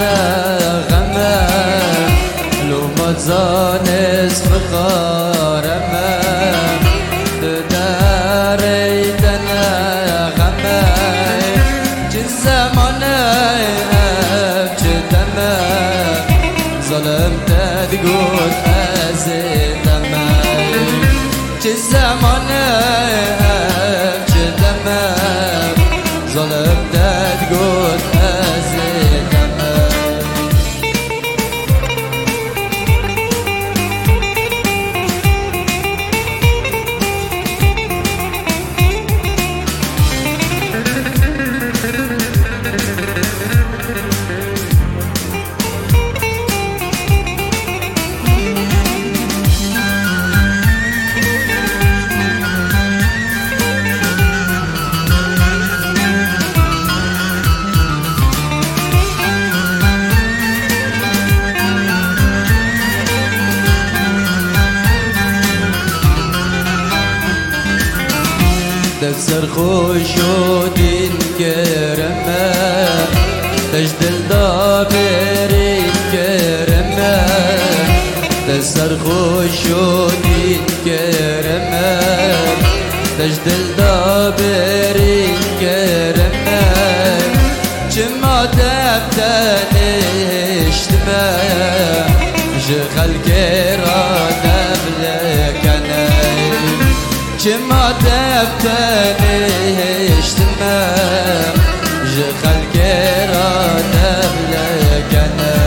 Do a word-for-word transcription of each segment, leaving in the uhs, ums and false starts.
Xeme, loma zanê ez fixare me, tu derey te ne xeme. Çi zemane ev, çi deme, zalim te digot ez ê deme. Çi zemane ev, çi deme, zalim te digot ez ê deme. Dest serxweş û dîn kirime, te ji dil da bêrîn kirime. Te serxweş û dîn kirime, te ji dil da bêrîn kirime. Çima te bi te nehiştime, ji xelkê re devle keney? Çima te bi te nehiştime, ji xelkê re devle keney?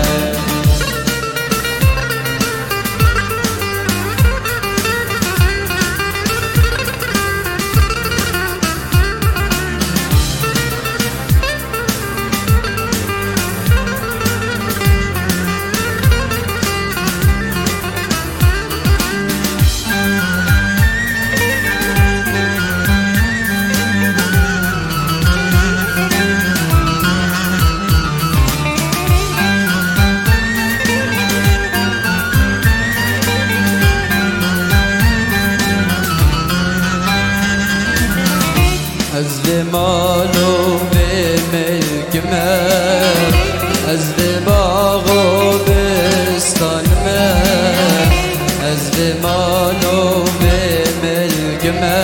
Ez vê mal û vê milkime, ez vê bax û bistanime, ez vê mal û vê milkime,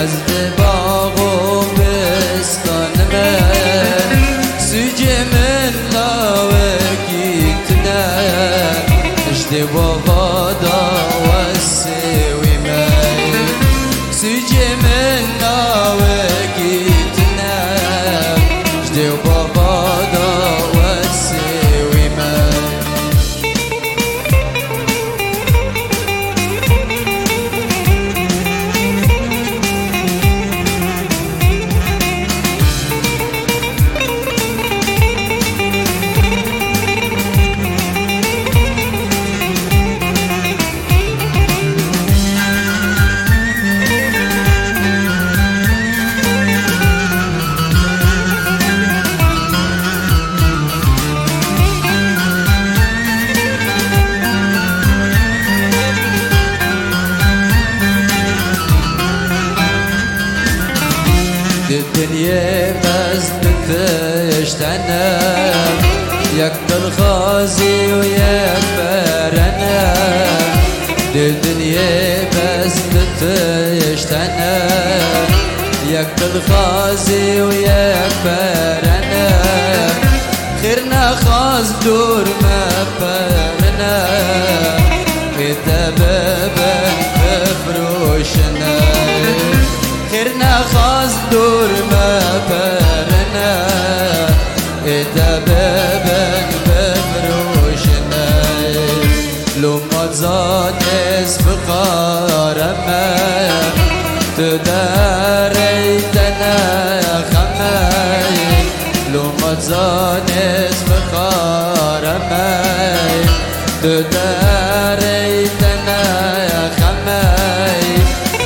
ez vê bax û bistanime. Sûcê min lawekî tune, ji dê û bava da wesê wî me. Sûcê min lawekî tune, ji dê û bava da wesê wî me. Di dinyê bes du tişt hene, yek dilxwazî û yek pere ne. Di dinyê bes du tişt hene, yek dilxwazî û yek pere ne. Xêr nexwaz dûr me perine, ê te bibin bifroşine. Xêr nexwaz dûr me perine, ê te bibin bifroşine. Loma zanê ez fixare me, tu derey te ne xeme. Loma zanê ez fixare me, tu derey te ne xeme.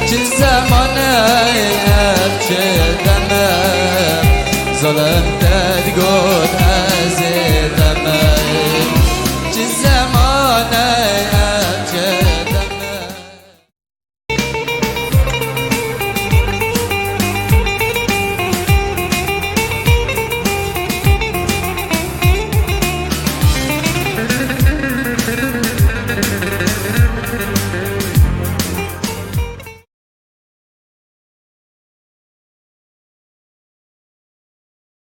Çi zemane ev, çi deme, zalim te digot ez ê deme. Çi zemane